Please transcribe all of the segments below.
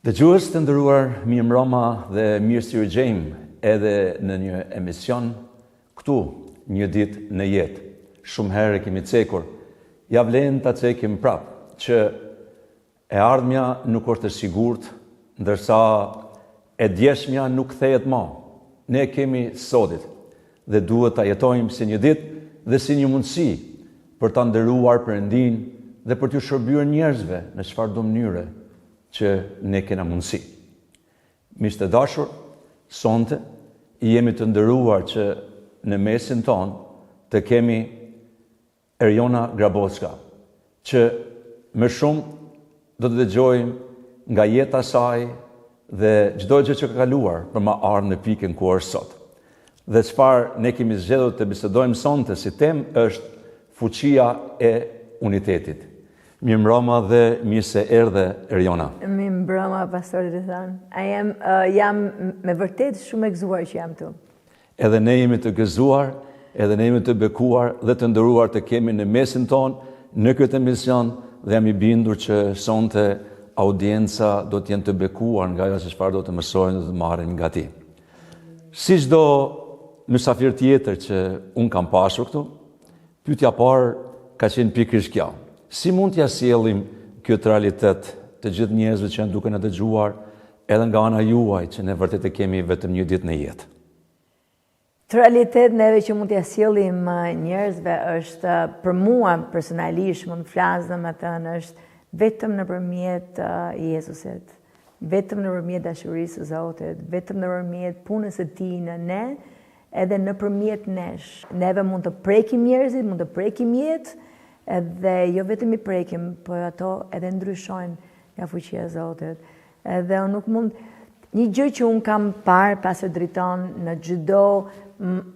Dëgjues të nderuar, mirëmbrëma dhe mirë se ju gjejmë edhe në një emision këtu, një ditë në jetë. Shumë herë e kemi cekur. Ja vlen ta cekim prapë që e ardhmja nuk është e sigurt, ndërsa e djeshmja nuk kthehet ma. Ne kemi sotit dhe duhet ta jetojmë si një ditë dhe si një mundësi për ta nderuar Perëndinë dhe për t'ju shërbyer njerëzve në çfarëdo mënyre që ne kena mundësi. Miq të dashur, sonte jemi të nderuar që në mesin tonë të kemi Erjona Grabocka, që më shumë do të dëgjojmë nga jeta e saj dhe çdo gjë që ka kaluar për me ardhë në pikën ku është sot. Dhe çfarë ne kemi zgjedhur të bisedojmë sonte si temë është fuqia e unitetit. Mirëmbrëma dhe mirë se erdhe Erjona. Mirëmbrëma pastor Dritan. I am uh, jam me vërtet shumë e gëzuar që jam këtu. Edhe ne jemi të gëzuar, edhe ne jemi të bekuar dhe të nderuar të kemi në mesin tonë në këtë emision dhe jam i bindur që sonte audienca do të jenë të bekuar nga ajo se çfarë do të mësojnë dhe të marrin nga ti. Si çdo mysafir tjetër që unë kam pasur këtu, Pyetja e parë ka qenë pikërisht kjo. Si mund t'ia sjellim këtë realitet të gjithë njerëzve që janë duke na dëgjuar edhe nga ana juaj që ne vërtet e kemi vetëm një ditë në jetë? Këtë realitet neve që mund t'ia sjellim njerëzve është për mua personalisht mund të flas domethënë është vetëm nëpërmjet Jezusit, vetëm nëpërmjet dashurisë së Zotit, vetëm nëpërmjet punës së Tij në ne, edhe nëpërmjet nesh. Neve mund të prekim njerëzit, mund të prekim jetë, edhe jo vetëm i prekim, por ato edhe ndryshojnë nga fuqia e Zotit. Edhe unë nuk mund një gjë që unë kam parë pastor Driton në çdo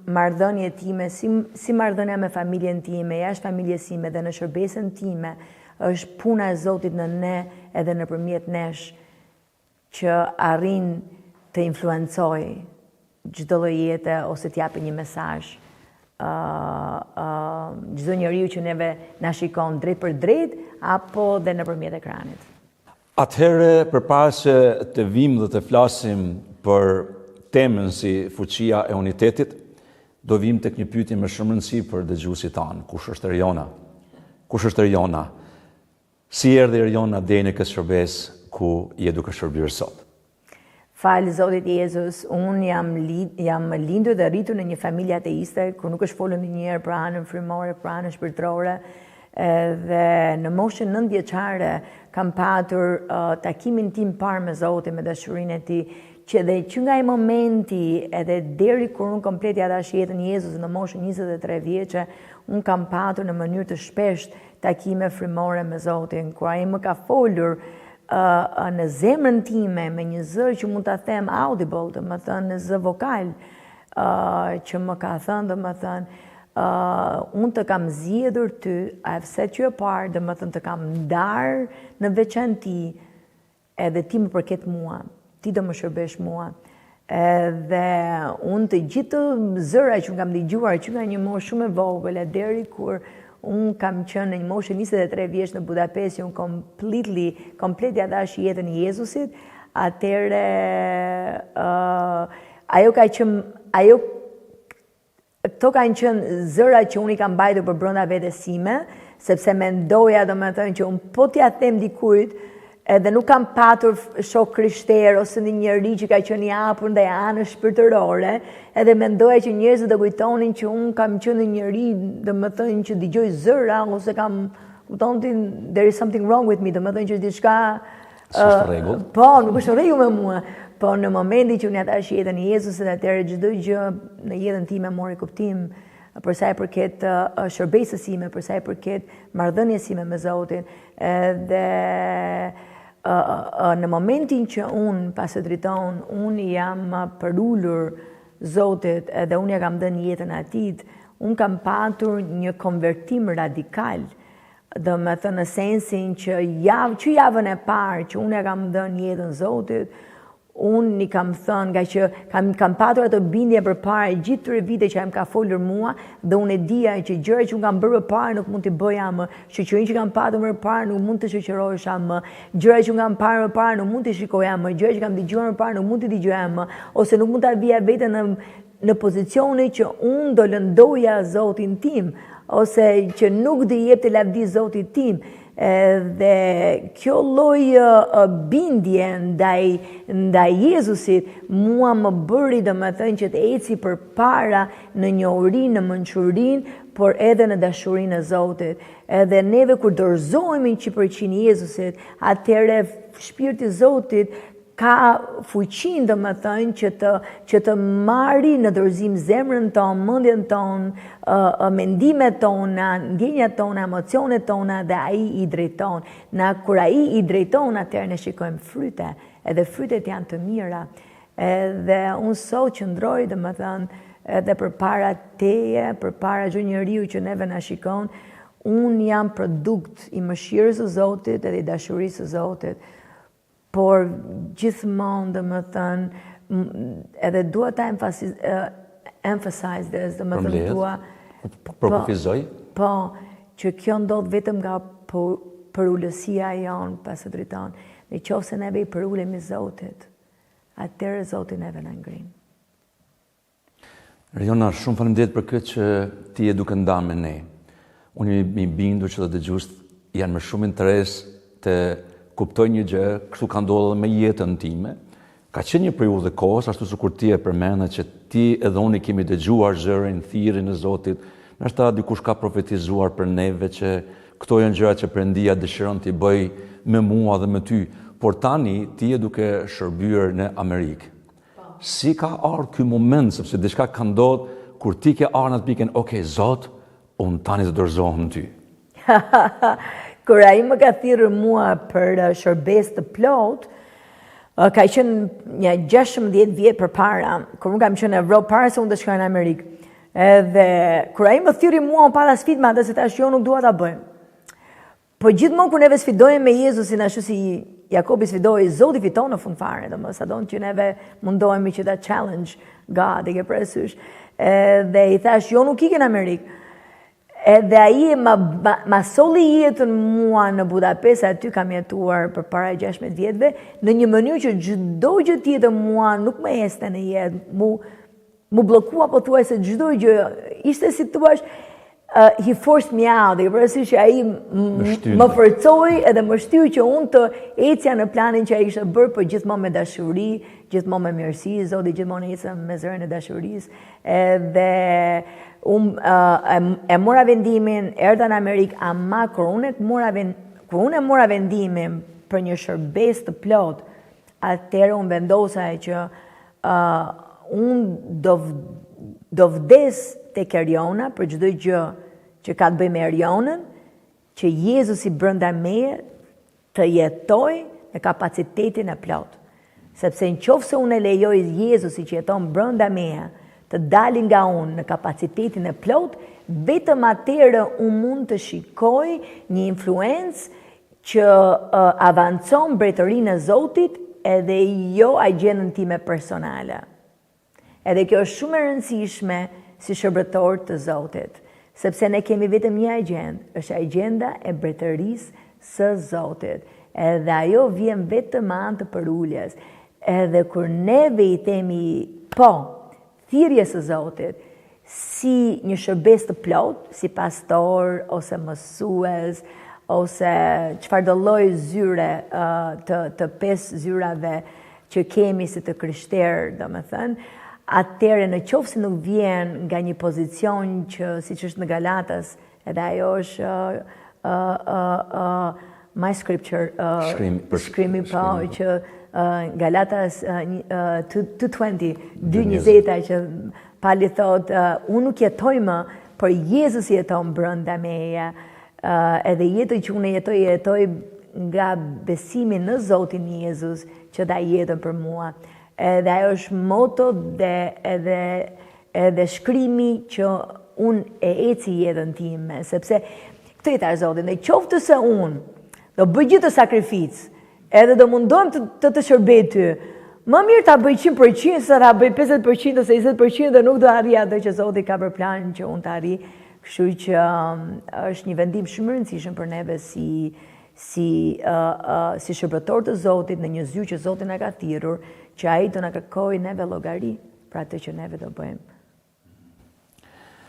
marrëdhënie time, si, si marrëdhënia me familjen time, jashtë familjes sime dhe në shërbesën time, është puna e Zotit në ne edhe nëpërmjet nesh që arrin të influencojë çdo lloj jete ose të japë një mesazh çdo njeriu që neve na shikon drejtpërdrejt apo dhe nëpërmjet ekranit. Atëherë përpara se të vijmë dhe të flasim për temën si fuqia e unitetit, do vijmë tek një pyetje me shumë rëndësi për dëgjuesit tanë. Kush është Erjona? Kush është Erjona? Si erdhi Erjona deri në këtë shërbesë ku je duke shërbyer sot? Falë Zotit Jezus, unë jam, jam lindur dhe rritur në një familje ateiste, ku nuk është folur ndonjëherë për anën frymore, për anën shpirtërore, dhe në moshën 9 vjeçare kam patur uh, takimin tim parë me Zotin, me dashurinë e tij, që dhe që nga ai momenti edhe deri kur unë komplet ia dhashë jetën Jezusit në moshën 23 vjeçe, unë kam patur në mënyrë të shpeshtë takime frymore me Zotin, ku ai më ka folur uh, në zemrën time me një zë që mund ta them audible, domethënë në zë vokal, uh, që më ka thënë, domethënë, uh, unë të kam zgjedhur ty, I have set you apart, domethënë të kam ndarë në veçanti, Edhe ti më përket mua, ti do më shërbesh mua. Edhe unë të gjithë zëra që unë kam dëgjuar që nga një moshë shumë e vogël e deri kur unë kam qenë në një moshë 23 vjeç në Budapest, që unë completely, komplet ia dhashë jetën Jezusit, atëherë uh, ajo ka qenë ajo Këto kanë qenë zëra që unë i kam mbajtur për brenda vetes sime, sepse mendoja domethënë që unë po t'ia them dikujt, edhe nuk kam patur shok krishterë ose një njeri që ka qenë i hapur ndaj anës shpirtërore, edhe mendoja që njerëzit do kujtonin që unë kam qenë një njeri, domethënë që dëgjoj zëra ose kam, kupton ti, there is something wrong with me, domethënë që është diçka S'është në rregull? Po, nuk është në rregull me mua. Po në momentin që unë ia dhashë jetën Jezusit, atëherë çdo gjë në jetën time mori kuptim për sa i përket shërbesës sime, për sa i përket marrëdhënies sime me Zotin. Edhe në momentin që unë pastor Driton, unë jam përulur Zotit edhe unë ia kam dhënë jetën atij, unë kam patur një konvertim radikal Domethënë në sensin që javë, që javën e parë që unë ia kam dhënë jetën Zotit, Unë i kam thënë nga që kam, kam patur ato bindje përpara gjithë këtyre vite që ai më ka folur mua dhe unë e dija që gjëra që unë kam bërë përpara nuk mund t'i bëja më, shoqërinë që kam patur më parë nuk mund të shoqërohesha më, gjëra që unë kam parë më parë nuk mund t'i shikoja më, gjëra që kam dëgjuar më parë nuk mund t'i dëgjoja më, ose nuk mund ta vija veten në në pozicione që unë do lëndoja Zotin tim, ose që nuk do i jepte lavdi Zotit tim. Dhe kjo lloj bindje ndaj, ndaj Jezusit, mua më bëri domethënë që të eci përpara në njohurinë, në mençurinë, por edhe në dashurinë e Zotit. Edhe neve kur dorëzohemi 100% Jezusit, atëherë shpirti i Zotit ka fuqinë domethënë që të që të marri në dorëzim zemrën tonë, mendjen tonë, mendimet tona, ndjenjat tona, emocionet tona dhe ai i drejton. Na kur ai i drejton atëherë ne shikojmë fryte, edhe frytet janë të mira. Edhe unë sot qëndroj domethënë edhe përpara teje, përpara çdo njeriu që neve na shikon, unë jam produkt i mëshirës së Zotit edhe i dashurisë së Zotit. Por gjithmonë, domethënë, edhe dua ta emphasize this, domethënë dua... Po, përkufizoj? Po, që kjo ndodh vetëm nga përulësia jonë, Pastor Driton. Në qoftë se neve i përulemi Zotit, atëherë Zoti neve na ngrin. Eriona, shumë faleminderit për këtë që ti je duke nda me ne. Unë jam i bindur që dhe dëgjuesit janë me shumë interes të kuptojnë një gjë, kështu ka ndodhur edhe me jetën time. Ka qenë një periudhë e kohës, ashtu sikur ti e përmende që ti edhe unë i kemi dëgjuar zërin, thirrjen e Zotit, ndoshta dikush ka profetizuar për neve që këto janë gjëra që Perëndia dëshiron t'i bëjë me mua dhe me ty, por tani ti je duke shërbyer në Amerikë. Si ka ardhur ky moment, sepse diçka ka ndodhur kur ti ke ardhur në atë pikën, ok, Zot, unë tani të dorëzohem ty. kur ai më ka thirrur mua për uh, shërbesë të plotë, uh, ka qenë një 16 vjet përpara, kur unë kam qenë në Evropë, para se unë të shkoja në Amerikë. Edhe kur ai më thirri mua, unë pata sfidë me atë se thashë jo nuk dua ta bëj. Po gjithmonë kur neve sfidojmë me Jezusin ashtu si Jakobi sfidoi, Zoti fiton në fund fare, domethënë sado që neve mundohemi që ta challenge God, e ke parasysh. Edhe i thash, jo nuk iki në Amerikë. Edhe ai ma, ma, ma solli jetën mua në Budapest, aty kam jetuar përpara 16 vjetëve, në një mënyrë që çdo gjë tjetër mua nuk më ecte në jetë, mu M'u bllokua pothuajse çdo gjë. Ishte si të thuash uh, he forced me out, e ke parasysh që ai më forcoi edhe më shtyu që unë të ecja në planin që ai kishte bërë, por gjithmonë me dashuri, gjithmonë me mirësi, Zoti gjithmonë ecën me zërin e dashurisë. Edhe unë uh, e, e mora vendimin, erdha në Amerikë, ama kur unë e mora vend, kur unë e mora vendimin për një shërbesë të plotë, atëherë unë vendosa që uh, unë do, do vdes tek Eriona për çdo gjë që ka të bëjë me Erionën, që Jezusi brenda meje të jetojë në kapacitetin e plotë. Sepse në qoftë se unë e lejoj Jezusi që jeton brenda meje të dali nga unë në kapacitetin e plotë, vetëm atëherë unë mund të shikoj një influencë që avancon mbretërinë e Zotit edhe jo agjendën time personale. Edhe kjo është shumë e rëndësishme si shërbëtor të Zotit, sepse ne kemi vetëm një agjendë, është agjenda e mbretërisë së Zotit. Edhe ajo vjen vetëm me anë të përuljes. Edhe kur neve i themi po, thirrjes së Zotit, si një shërbesë të plotë, si pastor ose mësues ose çfarëdo lloj zyre të të pesë zyrave që kemi si të krishterë, domethënë, atëherë në qoftë se nuk vjen nga një pozicion që siç është në Galatas, Edhe ajo është uh, uh, uh, my scripture, uh, shkrimi, për, shkrimi po, që uh, Galatas uh, 2.20, 2.20, që Pali thot, uh, unë nuk jetoj më, por Jezus jeton brenda meje, uh, edhe jetën që unë jetoj, jetoj nga besimi në Zotin Jezus që dha jetën për mua. Edhe ajo është moto dhe edhe Edhe shkrimi që unë e eci jetën time, sepse këtë i thashë Zotit, në qoftë se unë do bëj gjithë këtë sakrificë, edhe do mundohem të të, të shërbej ty, Më mirë ta bëj 100% se ta bëj 50% ose 20% dhe nuk do arrij atë që Zoti ka për plan që unë të arrij. Kështu që um, është një vendim shumë i rëndësishëm për neve si si uh, uh, si shërbëtor të Zotit në një zyrë që Zoti na ka thirrur, që ai do na kërkojë neve llogari për atë që neve do bëjmë.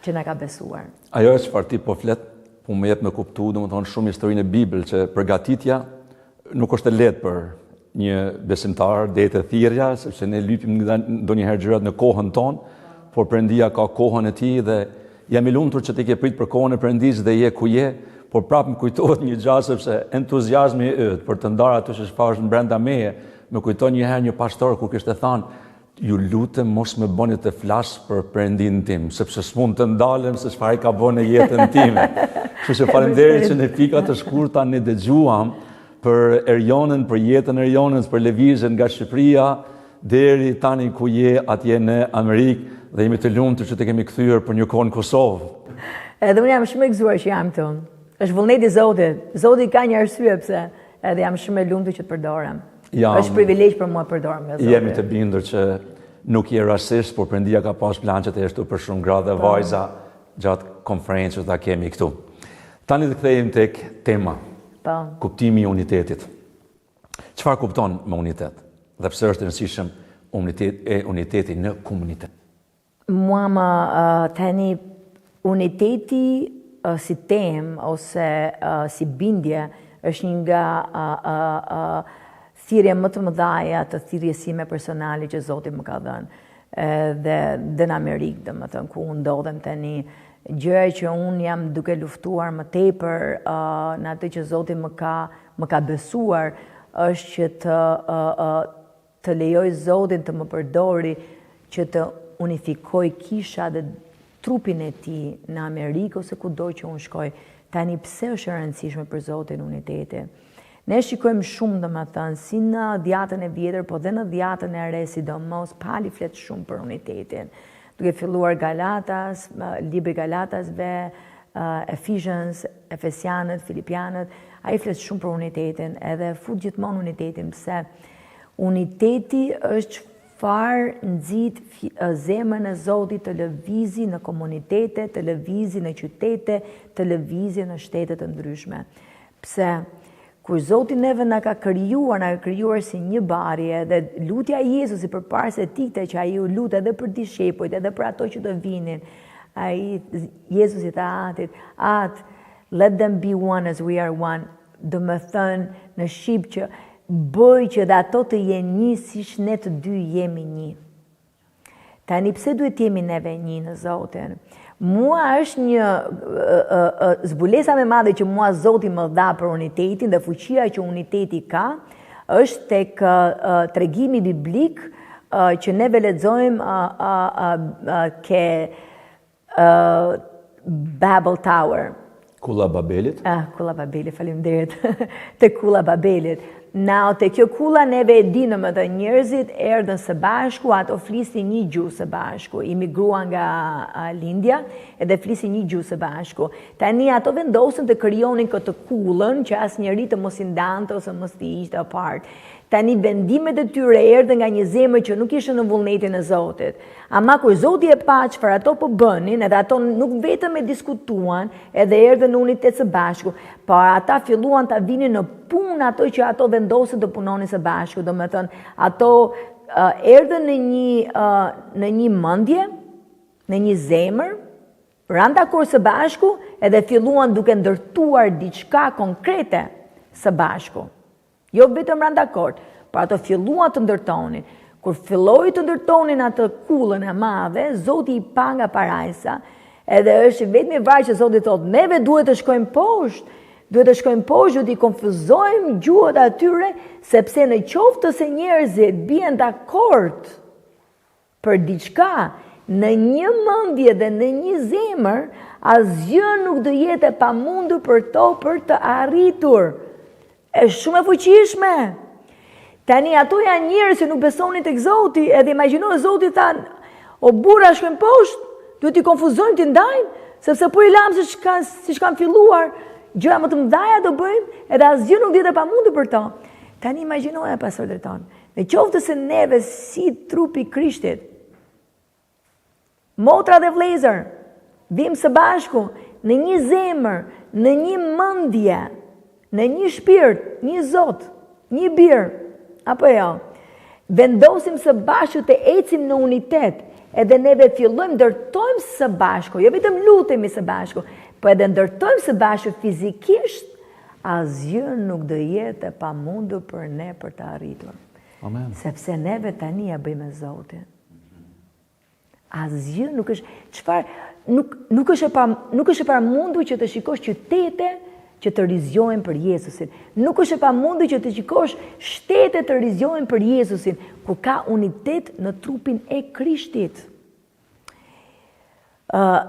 Që na ka besuar. Ajo e çfarë ti po flet, po më jep me kuptu, domethënë shumë historinë e Bibël që përgatitja nuk është e lehtë për një besimtar deri te thirrja, sepse ne lypim ndonjëherë gjërat në kohën tonë, por Perëndia ka kohën e tij dhe jam i lumtur që ti ke prit për kohën e Perëndisë dhe je ku je, por prapë më kujtohet një gjë sepse entuziazmi yt për të ndarë atë që çfarë është brenda meje, më kujton një herë një pastor kur kishte thënë Ju lutem mos më bëni të flas për Perëndinë tim, sepse s'mund të ndalem se çfarë ai ka bërë në jetën time. Kështu që faleminderit që në pika të shkurta ne dëgjuam për Erjonën, për jetën e Erjonës, për lëvizjen nga Shqipëria deri tani ku je atje në Amerikë dhe jemi të lumtur që të kemi kthyer për një kohë në Kosovë. Edhe unë jam shumë e gëzuar që jam këtu. Është vullneti i Zotit. Zoti ka një arsye pse, edhe jam shumë e lumtur që të përdorem. Jam, është privilegj për mua të përdorem nga Zoti. Jemi të bindur që nuk je rastësisht, por Perëndia ka pas plan që të jesh këtu për shumë gra dhe po. vajza gjatë konferencës që ta kemi këtu. Tani të kthehemi tek tema. Po. Kuptimi i unitetit. Çfarë kupton me unitet? Dhe pse është i rëndësishëm unitet, e uniteti në komunitet? Mua më tani uniteti si temë ose si bindje është një nga thirrje më të mëdhaja të thirrjes sime personale që Zoti më ka dhënë. Dhe, dhe në Amerikë, domethënë, ku unë ndodhem tani, gjëja që unë jam duke luftuar më tepër në atë që Zoti më ka, më ka besuar, është që të, Të lejoj Zotin të më përdori që të unifikoj kisha dhe trupin e tij në Amerikë ose kudo që unë shkoj. Tani pse është e rëndësishme për Zotin uniteti? Ne shikojmë shumë domethënë, si në dhjatën e vjetër, po dhe në dhjatën e re, sidomos Pali flet shumë për unitetin. Duke filluar Galatas, libri Galatasve, Ephesians, Efesianët, Filipianët, ai flet shumë për unitetin, edhe fut gjithmonë unitetin, pse Uniteti është çfarë nxit zemrën e Zotit të lëvizi në komunitete, të lëvizi në qytete, të lëvizi në shtete të ndryshme. Pse? Kur Zoti neve na ka krijuar, na ka krijuar si një bari edhe lutja e Jezusit përpara se të ikte që ai u lut edhe për dishepujt, edhe për ato që do vinin. Ai Jezusi tha Atit, At, let them be one as we are one. Domethënë në shqip që bëj që dhe ato të jenë një siç ne të dy jemi një. Tani pse duhet të jemi neve një në Zotin? Mua është një zbulesa më e madhe që mua Zoti më dha për unitetin dhe fuqia që uniteti ka, është tek tregimi biblik që neve lexojmë ke Babel Tower. Kulla e Babelit? Ah, Kulla e Babelit, faleminderit. Te Kulla e Babelit. Now, te kjo kulla neve e dimë, domethënë, njerëzit erdhën së bashku, ato flisnin një gjuhë së bashku, imigruan nga lindja, edhe flisnin një gjuhë së bashku. Tani ato vendosën të krijonin këtë kullën që asnjeri të mos i ndante ose mos t'i hiqte apart. Tani vendimet e tyre erdhën nga një zemër që nuk ishte në vullnetin e Zotit. Ama kur Zoti e pa çfarë ato po bënin, edhe ato nuk vetëm e diskutuan, edhe erdhën në unitet së bashku, por ata filluan ta vinin në punë ato që ato vendosën të punonin së bashku, domethënë ato erdhën në një në një mendje, në një zemër, ranë dakord së bashku edhe filluan duke ndërtuar diçka konkrete së bashku. Jo vetëm ranë dakord, por ato filluan të ndërtonin. Kur filloi të ndërtonin atë kullën e madhe, Zoti i pa nga parajsa, edhe është i vetmi varg që Zoti thotë, neve duhet të shkojmë poshtë, duhet të shkojmë poshtë, duhet t'i konfuzojmë gjuhët atyre, sepse në qoftë se njerëzit bien dakord Për diçka, në një mendje dhe në një zemër, asgjë nuk do jetë e pamundur për to për të arritur. Është shumë e fuqishme. Tani ato janë njerëz që nuk besonin tek Zoti, edhe imagjino Zoti tha, o burra shkojmë poshtë, duhet t'i konfuzojmë, t'i ndajmë, sepse po i lamë siç kanë siç kanë filluar, gjëra më të mëdha do bëjmë, edhe asgjë nuk do jetë e pamundur për to. Tani imagjinoje pastor Driton. Në qoftë se neve si trupi i Krishtit, motra dhe vllezër, vim së bashku në një zemër, në një mendje, në një shpirt, një Zot, një bir, apo jo, vendosim së bashku të ecim në unitet, edhe neve fillojmë ndërtojmë së bashku, jo vetëm lutemi së bashku, po edhe ndërtojmë së bashku fizikisht, asgjë nuk do jetë e pamundur për ne për të arritur. Amen. Sepse neve tani ja bëjmë me Zotin. Asgjë nuk është çfarë nuk nuk është e pa nuk është e pamundur që të shikosh qytete që të rizgjohen për Jezusin. Nuk është e pamundur që të shikosh shtete të rizgjohen për Jezusin, kur ka unitet në trupin e Krishtit. Ë uh,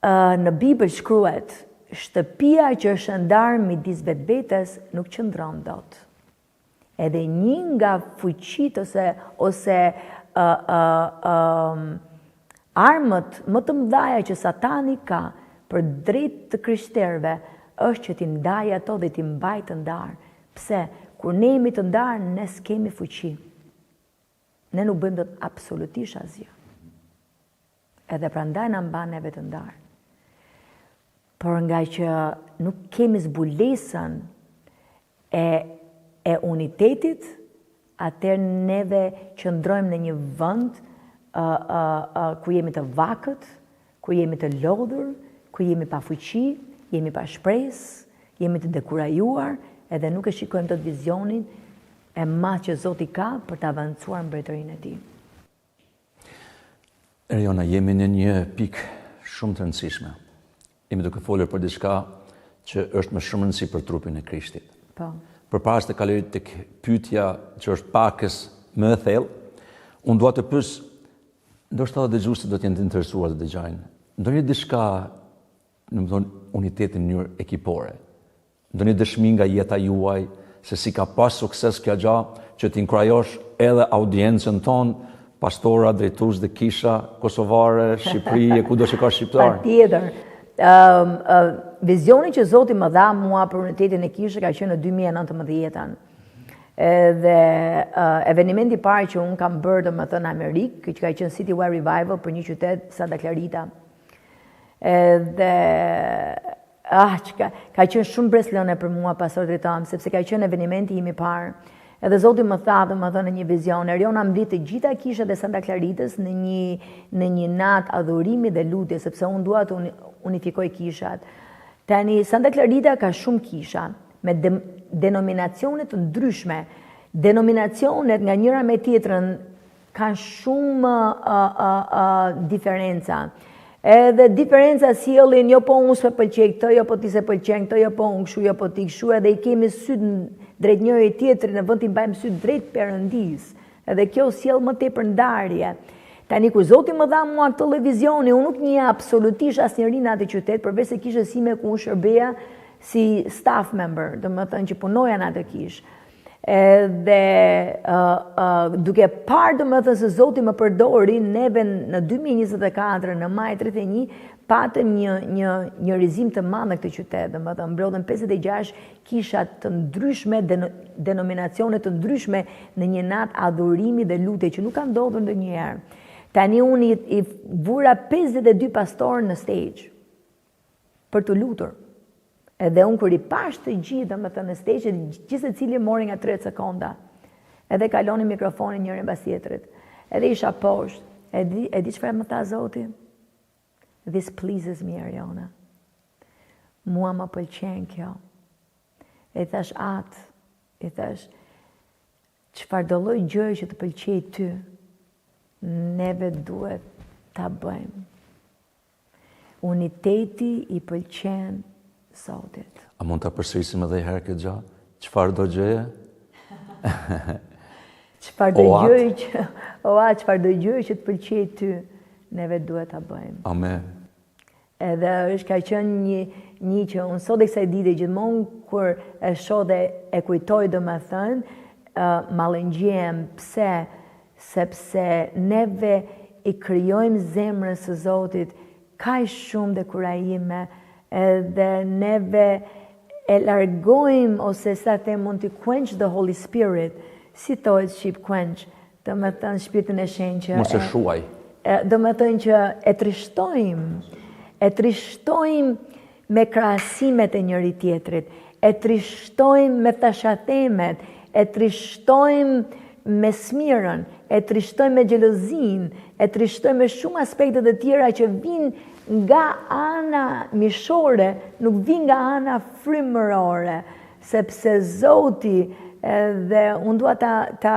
uh, në Bibël shkruhet, shtëpia që është e ndarë midis vetvetes nuk qëndron dot. Edhe një nga fuqitë ose ose ë ë ë armët më të mëdhaja që Satani ka për drejt të krishterëve është që t'i ndajë ato dhe t'i mbajë të ndarë. Pse? Kur ne jemi të ndarë, ne s'kemi fuqi. Ne nuk bëjmë dot absolutisht asgjë. Edhe prandaj na mban neve të ndarë. Por nga që nuk kemi zbulesën e e unitetit, atëherë neve qëndrojmë në një vend ë ë ë ku jemi të vakët, ku jemi të lodhur, ku jemi pa fuqi, jemi pa shpresë, jemi të dekurajuar, edhe nuk e shikojmë dot vizionin e madh që Zoti ka për të avancuar mbretërinë e tij. Eriona, jemi në një pikë shumë të rëndësishme. Jemi duke folur për diçka që është me shumë rëndësi për trupin e Krishtit. Po. Përpara se të kaloj tek pyetja që është pakës më e thellë, unë dua të pyes, ndoshta edhe dëgjuesit do të jenë të interesuar të dëgjojnë. Ndonjë diçka, domethënë uniteti në mënyrë ekipore. Ndonjë dëshmi nga jeta juaj se si ka pas sukses kjo gja që të inkurajosh edhe audiencën tonë, pastora, drejtues dhe kisha kosovare, Shqipëri e kudo që ka shqiptar. Patjetër. Ëm vizioni që Zoti më dha mua për unitetin e kishës ka qenë në 2019-ën. Edhe uh, evenimenti i parë që unë kam bërë domethënë në Amerikë, që ka qenë City Wide Revival për një qytet Santa Clarita. Edhe Ah, që ka, ka qenë shumë mbresëlënëse për mua, pastor Dritan, sepse ka qenë evenimenti im i parë. Edhe Zoti më tha, domethënë në një vizion, Eriona mblidh të gjitha kishat e Santa Claritës në një, në një natë adhurimi dhe lutje, sepse unë dua të unifikoj kishat. Tani, Santa Clarita ka shumë kisha, me de, denominacione të ndryshme. Denominacionet nga njëra me tjetrën Kanë shumë diferenca. Edhe diferenca sjellin, jo po unë s'e pëlqej këtë, jo po ti s'e pëlqen këtë, jo po unë kështu, jo po ti kështu, edhe i kemi sytë drejt njëri tjetrit në vend t'i mbajmë sytë drejt Perëndisë. Edhe kjo sjell më tepër ndarje. Tani kur Zoti më dha mua këtë lloj vizioni, unë nuk njihja absolutisht asnjeri në atë qytet, përveç se kishës sime ku unë shërbeja si staff member, domethënë që punoja në atë kishë. Edhe uh, uh, duke parë domethënë se Zoti më përdori neve në 2024 në maj 31 patëm një një një rizgjim të madh në këtë qytet, domethënë mblodhëm 56 kisha të ndryshme, denominacione të ndryshme në një natë adhurimi dhe lutje që nuk ka ndodhur ndonjëherë. Tani unë i, i vura 52 pastorë në stage për t'u lutur. Edhe unë kur i pashë të gjithë, domethënë në stage, gjithsecili mori nga 30 sekonda. Edhe kaloni mikrofonin njërin pas tjetrit. Edhe isha poshtë. E di, e di çfarë më tha Zoti? This pleases me, Eriona. Mua më pëlqen kjo. E i thash Atë, i thash, çfarëdo lloj gjëje që të pëlqejë ty, neve duhet ta bëjmë. Uniteti i pëlqen Zotit. A mund ta përsërisim edhe një herë këtë gjë? Çfarëdo gjëje? Çfarëdo gjëje që o Atë, çfarëdo gjëje që të pëlqejë ty, neve duhet ta bëjmë. Amen. Edhe është ka qenë një një që unë sot e kësaj dite gjithmonë kur e shoh dhe e kujtoj domethënë, uh, mallëngjehem pse Sepse neve i krijojmë zemrës së Zotit kaq shumë dekurajime edhe neve e largojmë ose sa them mund të quench the Holy Spirit. Si thohet shqip quench, domethënë shpirtin e shenjtë që... Mos e shuaj. Domethënë që e trishtojmë, e trishtojmë me krahasimet e njëri-tjetrit, e trishtojmë me thashathemet, e trishtojmë me smirën, e trishtojmë me xhelozinë, e trishtojmë me shumë aspekte të tjera që vijnë nga ana mishore, nuk vijnë nga ana frymërore, sepse Zoti dhe unë dua ta ta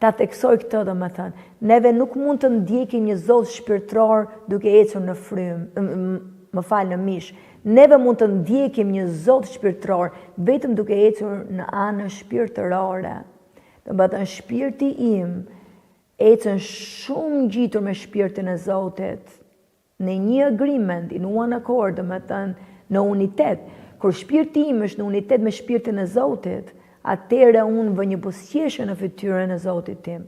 ta theksoj këtë domethënë, neve nuk mund të ndjekim një Zot shpirtëror duke ecur në frymë, më fal në mish. Neve mund të ndjekim një Zot shpirtëror vetëm duke ecur në anën shpirtërore. Domethënë shpirti im ecën shumë ngjitur me shpirtin e Zotit. Në një agreement, in one accord, domethënë, në unitet. Kur shpirti im është në unitet me shpirtin e Zotit, atëherë unë vë një buzëqeshje në fytyrën e Zotit tim.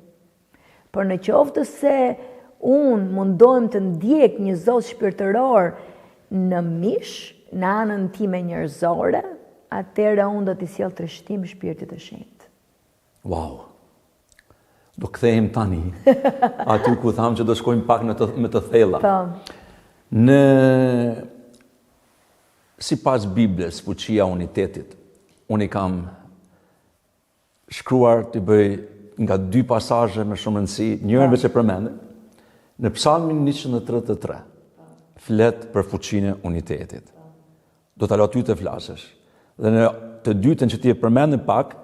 Por në qoftë se unë mundohem të ndjek një Zot shpirtëror në mish, në anën time njerëzore, atëherë unë do t'i sjell trishtim shpirtit të shenjtë. Wow. Do kthehemi tani aty ku thamë që do shkojmë pak në të, më të thella. Po. Në sipas Biblës, fuqia e unitetit, unë i kam shkruar të bëj nga dy pasazhe me shumë rëndësi, njërën po. veç e përmendëm, në psalmin 133, flet për fuqinë e unitetit. Do ta lë ty të flasësh. Dhe në të dytën që ti e përmende pak,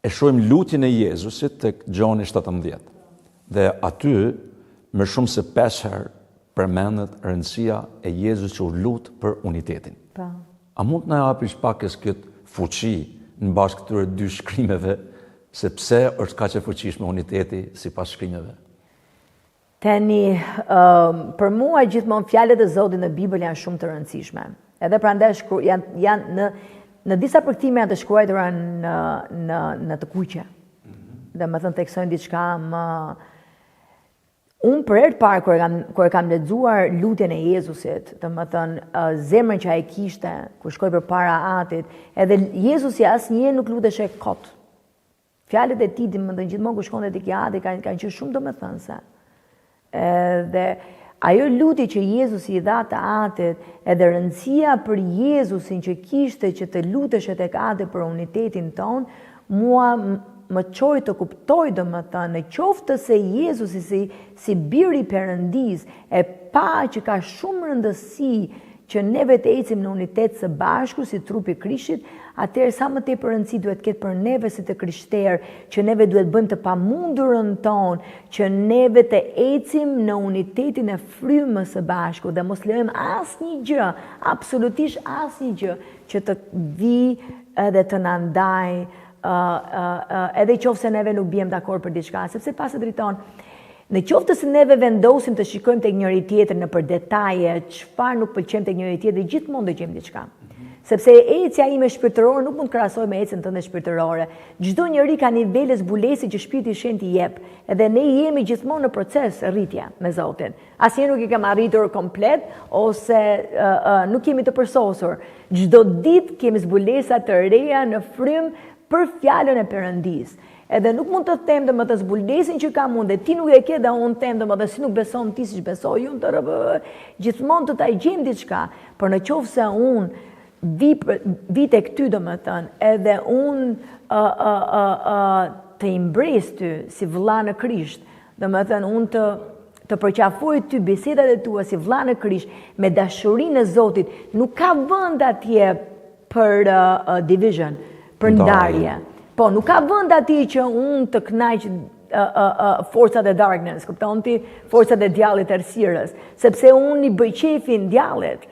e shohim lutjen e Jezusit tek Gjoni 17. Dhe aty më shumë se 5 herë përmendet rëndësia e Jezusit që u lut për unitetin. Po. A mund të na japish pakës këtë fuqi në bazë këtyre dy shkrimeve, se pse është kaq e fuqishme uniteti sipas shkrimeve? Tani, për mua gjithmonë fjalët e Zotit në Bibël janë shumë të rëndësishme. Edhe prandaj shkru, janë janë në në disa përkthime janë të shkruajtura në në në të kuqe. Domethënë theksojnë diçka më Unë për herë të parë kur e kam kur e kam lexuar lutjen e Jezusit, domethënë zemrën që ai kishte kur shkoi përpara Atit, edhe Jezusi asnjëherë nuk luteshe kot. Fjalët e tij, domethënë gjithmonë kur shkonte tek i Ati kanë kanë qenë shumë domethënëse. Edhe ajo lutje që Jezusi i dha të Atit, edhe rëndësia për Jezusin që kishte që të luteshe tek Ati për unitetin tonë, mua më çoi të kuptoj domethënë, në qoftë se Jezusi si, si biri i Perëndisë e pa që ka shumë rëndësi që neve të ecim në unitet së bashku si trupi i Krishtit, atëherë sa më tepër rëndësi duhet të ketë për neve si të krishterë, që neve duhet bëjmë të pamundurën tonë, që neve të ecim në unitetin e frymës së bashku dhe mos lejojmë asnjë gjë, absolutisht asnjë gjë që të vijë edhe të na ndajë edhe qoftë se neve nuk biem dakord për diçka, sepse Pastor Driton, Në qoftë se neve vendosim të shikojmë tek njëri-tjetri nëpër detaje, çfarë nuk pëlqejmë tek njëri-tjetri, gjithmonë do gjejmë diçka. Sepse ecja ime shpirtërore nuk mund të krahasohet me ecjen tënde shpirtërore. Çdo njeri ka nivele zbulese që Shpirti i Shenjtë i jep, edhe ne jemi gjithmonë në proces rritje me Zotin. Asnjëherë nuk i kemi arritur komplet ose uh, uh, nuk jemi të përsosur. Çdo ditë kemi zbulesa të reja në frymë për fjalën e Perëndisë. Edhe nuk mund të them domethënë zbulesën që kam unë dhe ti nuk e ke dhe unë them domethënë si nuk beson ti siç besoj unë të rëbë, gjithmonë do ta gjejmë diçka, por në qoftë se unë vi, vi tek ty domethënë, edhe unë uh, uh, uh, uh, të embrace ty si vëlla në Krisht, domethënë unë të të përqafoj ty bisedat e tua si vëlla në Krisht me dashurinë e Zotit, nuk ka vend atje për uh, division, për ndarje. Po, nuk ka vend aty që unë të kënaq uh, uh, uh, forcat e darkness, kupton ti, forcat e djallit errësirës, sepse unë i bëj qefin djallit.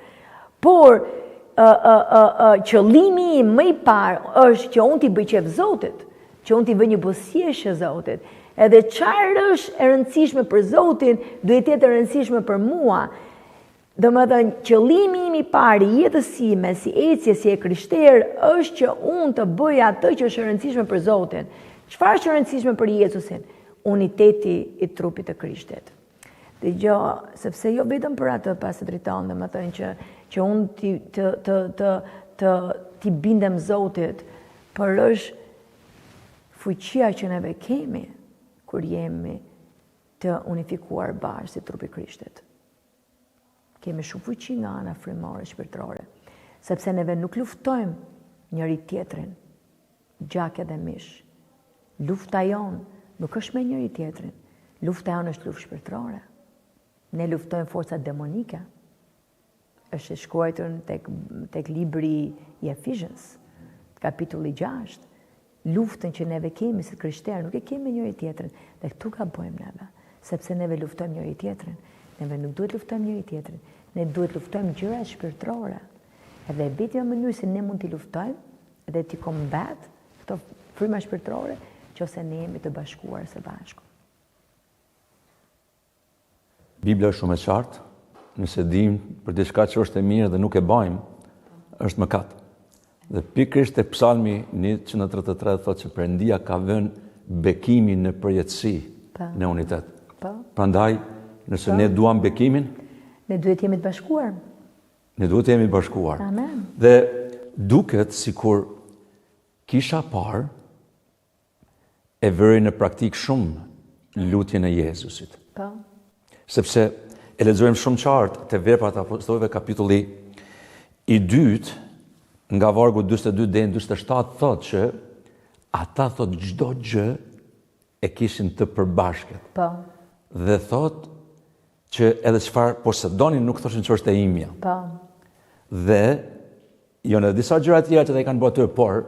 Por, uh, uh, uh, uh, qëllimi im më i parë është që unë t'i bëj qef Zotit, që unë t'i vë një buzëqeshje Zotit. Edhe çfarë është e rëndësishme për Zotin, duhet të jetë e rëndësishme për mua. Domethënë, qëllimi im i parë i jetës sime, si ecje, si e krishterë, është që unë të bëj atë që është e rëndësishme për Zotin. Çfarë është e rëndësishme për Jezusin? Uniteti i trupit të Krishtit. Dëgjo, sepse jo vetëm për atë Pastor Driton, domethënë që, që unë të, të, të, të, të, t'i bindem Zotit, por është. Fuqia që neve kemi kur jemi të unifikuar bashkë si trupi i Krishtit. Kemi shumë fuqi nga ana frymore, shpirtërore, sepse neve nuk luftojmë njëri tjetrin, gjak edhe mish. Lufta jonë nuk është me njëri tjetrin, lufta jonë është luftë shpirtërore. Ne luftojmë forcat demonike. Është e shkruajtur tek tek libri i Ephesians, kapitulli 6. Luftën që neve kemi si të krishterë, nuk e kemi me njëri tjetrin. Dhe këtu gabojmë neve, sepse neve luftojmë njëri tjetrin. Neve nuk duhet luftojmë njëri tjetrin. Ne duhet luftojmë gjërat shpirtërore. Edhe e vetmja mënyrë se ne mund t'i luftojmë dhe t'i combat këto fryma shpirtërore, qoftë se ne jemi të bashkuar së bashku. Bibla është shumë e qartë, nëse dimë për diçka që është e mirë dhe nuk e bajmë, është mëkat. Dhe pikërisht te Psalmi 133 thotë që Perëndia ka vënë bekimin në përjetësi po. në unitet. Po. Prandaj, nëse po. ne duam bekimin, ne duhet të jemi të bashkuar. Ne duhet të jemi të bashkuar. Amen. Dhe duket sikur kisha e parë e vëri në praktikë shumë lutjen e Jezusit. Po. Sepse e lexojmë shumë qartë te Veprat e Apostujve kapitulli i dytë nga vargu 42 deri në 47 thotë që ata thotë çdo gjë e kishin të përbashkët. Po. Dhe thotë që edhe çfarë posedonin nuk thoshin që është e imja. Po. Dhe janë edhe disa gjëra të tjera që ata i kanë bërë aty, por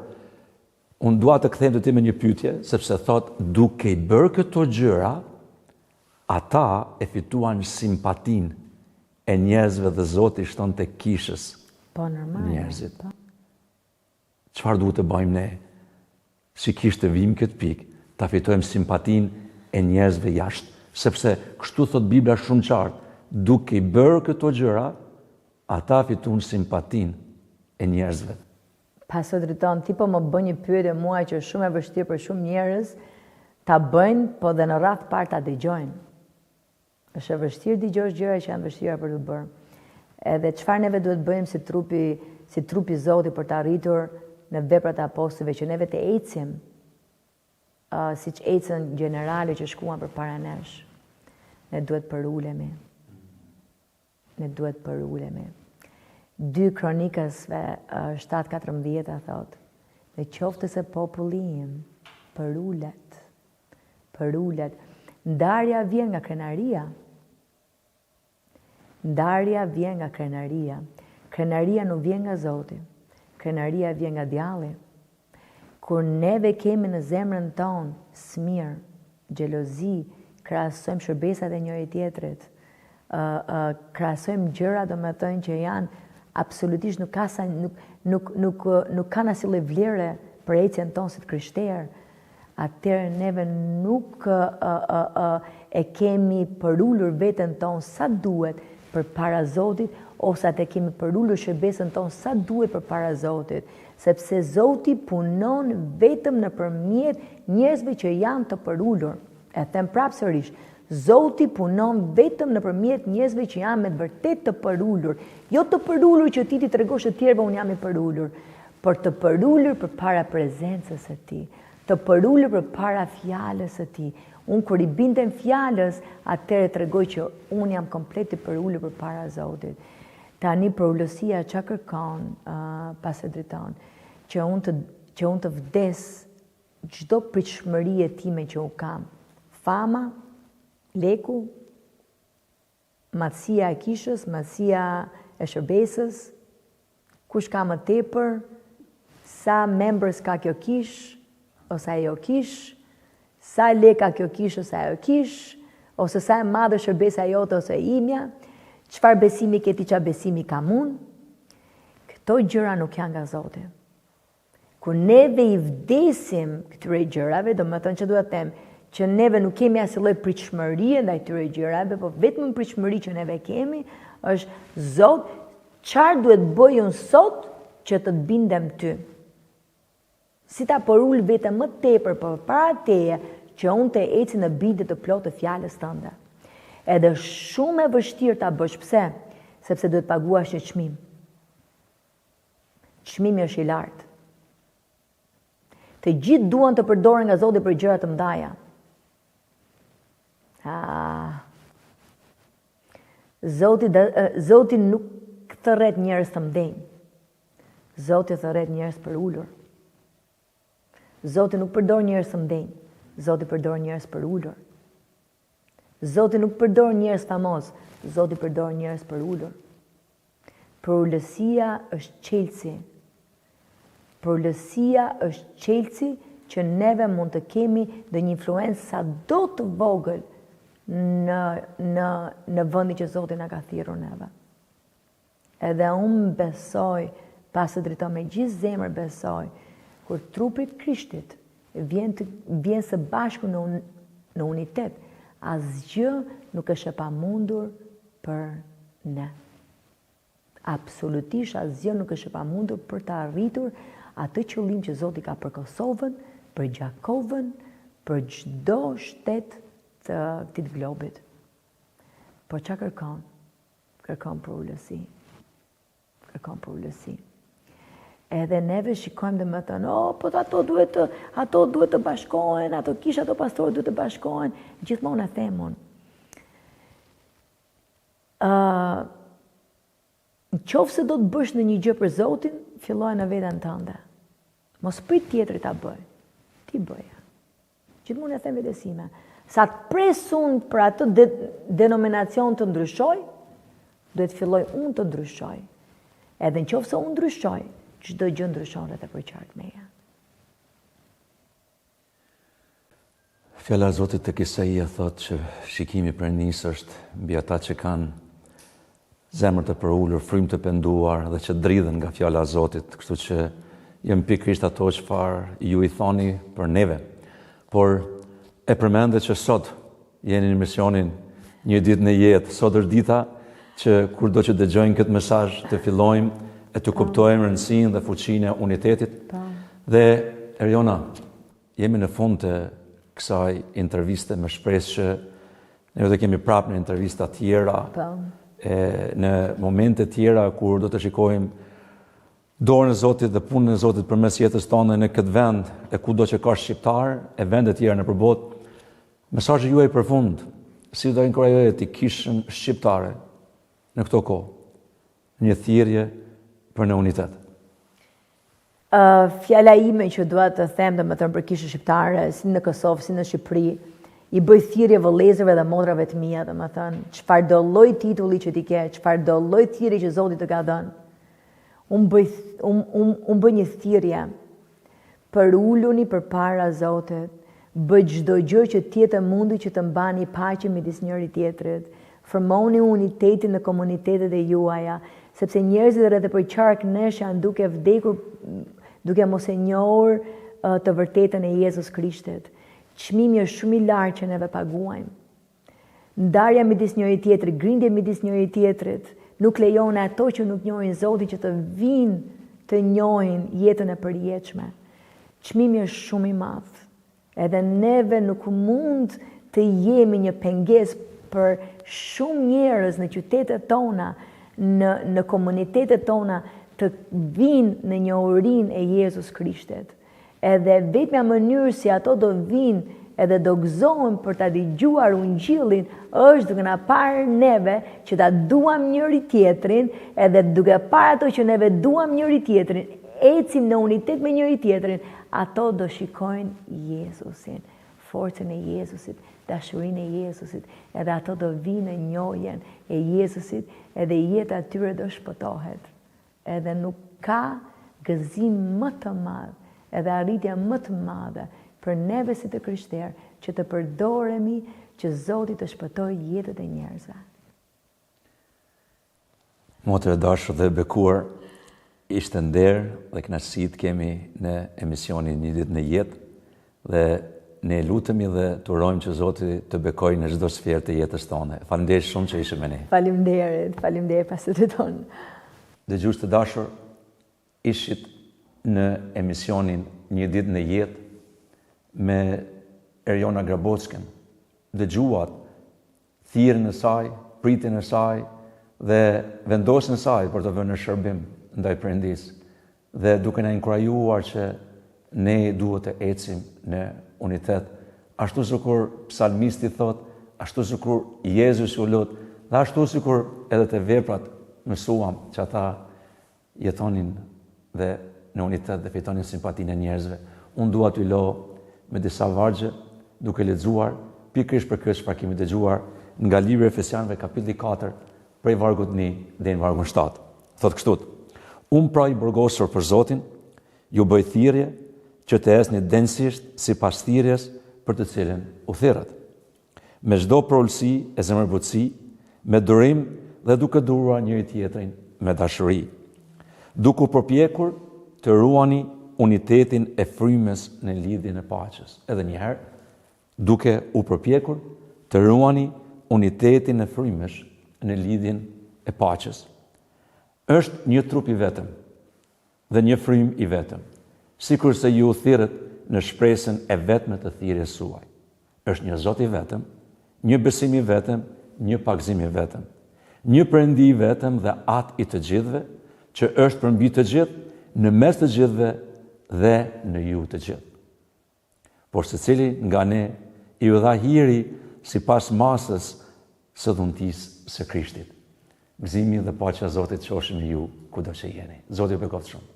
Unë dua të kthehem te ti me një pyetje, sepse thotë duke i bërë këto gjëra, ata e fituan simpatinë e njerëzve dhe Zoti shtonte kishës. Po normal. Njerëzit. Po. Çfarë duhet të bëjmë ne? Si kishë të vijmë këtë pikë, ta fitojmë simpatinë e njerëzve jashtë, sepse kështu thotë Bibla shumë qartë, duke i bërë këto gjëra, ata fituan simpatinë e njerëzve. Pastor Driton, ti po më bën një pyetje mua që është shumë e vështirë për shumë njerëz ta bëjnë, po dhe në radhë të parë ta dëgjojnë. Është e vështirë dëgjosh gjëra që janë vështira për të bërë. Edhe çfarë neve duhet bëjmë si trupi, si trupi i Zotit për të arritur në veprat e apostujve që neve të ecim uh, siç ecën gjeneralët që shkuan përpara nesh. Ne duhet përulemi. Ne duhet përulemi. 2 Kronikasve 7.14 thotë, në qoftë se populli im përulet, përulet, ndarja vjen nga krenaria, ndarja vjen nga krenaria, krenaria nuk vjen nga Zoti, krenaria vjen nga djalli, Kur neve kemi në zemrën tonë smirë, xhelozi, krahasojmë shërbesat e njëri-tjetrit, ë ë krahasojmë gjëra domethënë që janë absolutisht nuk ka sa nuk nuk nuk nuk kanë asnjë lloj vlere për ecjen tonë si të krishterë, atëherë neve nuk ë ë ë e kemi përulur veten tonë sa duhet përpara Zotit ose atë e kemi përulur shërbesën tonë sa duhet përpara Zotit. Sepse Zoti punon vetëm nëpërmjet njerëzve që janë të përulur. E them prapë sërish, Zoti punon vetëm nëpërmjet njerëzve që janë me të vërtetë të përulur. Jo të përulur që ti t'i tregosh të tjerëve unë jam i përulur, por të përulur përpara prezencës së Tij, të përulur përpara fjalës së Tij. Unë kur i bindem fjalës, atëherë tregoj që unë jam komplet i përulur përpara Zotit. Tani përulësia ça kërkon Pastor Driton, që unë të që unë të vdes çdo pritshmërie time që unë kam. Fama, leku, madhësia e kishës, madhësia e shërbesës, kush ka më tepër, sa members ka kjo kishë, ose ajo kishë, Sa lekë ka kjo kishë ose ajo kishë, ose sa e madhe shërbesa jote ose e imja, çfarë besimi ke ti, çfarë besimi kam unë, këto gjëra nuk janë nga Zoti. Kur neve i vdesim këtyre gjërave, domethënë që dua të them, që neve nuk kemi asnjë lloj pritshmërie ndaj këtyre gjërave, po vetëm pritshmëri që neve kemi është Zot, çfarë duhet bëj unë sot që të të bindem ty? Si ta përul veten më tepër përpara teje që unë të eci në bindje të plotë të fjalës tënde. Edhe është shumë e vështirë ta bësh, pse? Sepse duhet paguash një çmim. Çmimi është i lartë. Të gjithë duan të përdoren nga Zoti për gjëra të mëdhaja. Ah. Zoti, Zoti nuk thërret njerëz të mëdhenj. Zoti thërret njerëz përulur. Zoti nuk përdor njerëz të mëdhenj. Zoti përdor njerëz përulur. Zoti nuk përdor njerëz famoz. Zoti përdor njerëz përulur. Përulësia është çelësi. Përulësia është çelësi që neve mund të kemi ndonjë influencë sado të vogël në në në vendin që Zoti na ka thirrur neve. Edhe unë besoj, Pastor Driton me gjithë zemër besoj, kur trupi i Krishtit vjen të vjen së bashku në në unitet, asgjë nuk është e pamundur për ne. Absolutisht asgjë nuk është e pamundur për të arritur atë qëllim që Zoti ka për Kosovën, për Gjakovën, për çdo shtet të këtij globit. Po ça kërkon? Kërkon përulësi. Kërkon përulësi. Edhe neve shikojmë domethënë, oh, po ato duhet të, ato duhet të bashkohen, ato kisha, ato pastorë duhet të bashkohen. Gjithmonë e them unë. Uh, në qoftë se do të bësh ndonjë gjë për Zotin, filloje në veten tënde. Mos prit tjetri ta bëjë. Ti bëje. Gjithmonë e them vetes sime. Sa të pres unë për atë de denominacion të ndryshoj, duhet të filloj unë të ndryshoj. Edhe në qoftë se unë ndryshoj, çdo gjë ndryshon rreth e përqark meje. Fjala e Zotit tek Isaia thotë që shikimi i Perëndisë është mbi ata që kanë zemër të përulur, frymë të penduar dhe që dridhen nga fjala e Zotit, kështu që janë pikërisht ato çfarë ju i thoni për neve. Por e përmende që sot jeni në emisionin Një ditë në jetë, sot është dita që kurdo që dëgjojnë këtë mesazh të fillojmë e të kuptojmë rëndësinë dhe fuqinë e unitetit. Po. Dhe Eriona, Jemi në fund të kësaj interviste me shpresë që ne do të kemi prapë në intervista tjera, po. e, në momente tjera kur do të shikojmë dorën e Zotit dhe punën e Zotit përmes jetës tonë në këtë vend e kudo që ka shqiptar e vende tjera nëpër botë. Mesazhi juaj për fund, si do inkurajoje ti kishën shqiptare në këto kohë, një thirrje për në unitet. Fjala ime që dua të them, domethënë për kishën shqiptare, si në Kosovë, si në Shqipëri, i bëj thirrje vëllezërve dhe motrave të mia, domethënë, çfarëdo lloj titulli që ti ke, çfarëdo lloj thirrje që Zoti të ka dhënë. Unë bëj unë un, un bëj një thirrje Përuluni përpara Zotit, bëj çdo gjë që të jetë e mundur që të mbani paqe midis njëri-tjetrit. Formoni unitetin në komunitetet e juaja, sepse njerëzit rreth e përqark nesh janë duke vdekur duke mos e njohur të vërtetën e Jezus Krishtit. Çmimi është shumë i lartë që neve paguajmë. Ndarja midis njëri-tjetrit, grindje midis njëri-tjetrit, nuk lejon ato që nuk njohin Zotin që të vijnë të njohin jetën e përjetshme. Çmimi është shumë i madh. Edhe neve nuk mund të jemi një pengesë për shumë njerëz në qytetet tona, në në komunitetet tona të vijnë në njohurinë e Jezus Krishtit. Edhe e vetmja mënyrë si ato do vijnë edhe do gëzohen për ta dëgjuar ungjillin është duke na parë neve që ta duam njëri tjetrin edhe duke parë ato që neve duam njëri tjetrin, ecim në unitet me njëri tjetrin, ato do shikojnë Jezusin, forcën e Jezusit, dashurinë e Jezusit, edhe ato do vijnë në njohjen e Jezusit, edhe jeta e tyre do shpëtohet. Edhe nuk ka gëzim më të madh edhe arritje më të madhe për neve si të krishterë që të përdoremi që Zoti të shpëtojë jetët e njerëzve. Motër e dashur dhe e bekuar, ishte nder dhe kënaqësi të kemi në emisionin Një ditë në jetë Dhe ne lutemi dhe të urojmë që Zoti të bekojë në çdo sferë të jetës tënde. Faleminderit shumë që ishe me ne. Faleminderit, faleminderit Pastor Driton. Dëgjues të dashur, ishit në emisionin Një ditë në jetë me Eriona Grabockën. Dëgjuat thirrjen e saj, pritjen e saj dhe vendosjen e saj për t'u vënë në shërbim ndaj Perëndisë dhe duke na inkurajuar që Ne duhet të ecim në unitet, ashtu sikur psalmisti thotë, ashtu sikur Jezusi u lut, dhe ashtu sikur edhe te veprat mësuam që ata jetonin dhe në unitet dhe fitonin simpatinë e njerëzve. Unë dua t'ju lë me disa vargje duke lexuar pikërisht për këtë çfarë kemi dëgjuar nga libri i Efesianëve kapitulli 4 prej vargut 1 deri në vargun 7. Thotë kështu: Unë pra i burgosur për Zotin, ju bëj thirrje që të ecni denjësisht sipas thirrjes për të cilën u thirrët. Me çdo përulësi e zemërbutësi, me durim dhe duke duruar njëri-tjetrin me dashuri. Duke u përpjekur të ruani unitetin e frymës në lidhjen e paqes. Edhe një herë, duke u përpjekur të ruani unitetin e frymës në lidhjen e paqes. Është një trup i vetëm dhe një frymë i vetëm, sikurse ju u thirrët në shpresën e vetme të thirrjes suaj. Është një Zot i vetëm, një besim i vetëm, një pagëzim i vetëm. Një Perëndi i vetëm dhe At i të gjithëve, që është përmbi të gjithë, në mes të gjithëve dhe në ju të gjithë. Por secilit nga ne iu dha hiri sipas masës së dhuntisë së Krishtit. Gëzimi dhe paqja e Zotit qofshin me ju kudo që jeni. Zoti ju bekoftë shumë.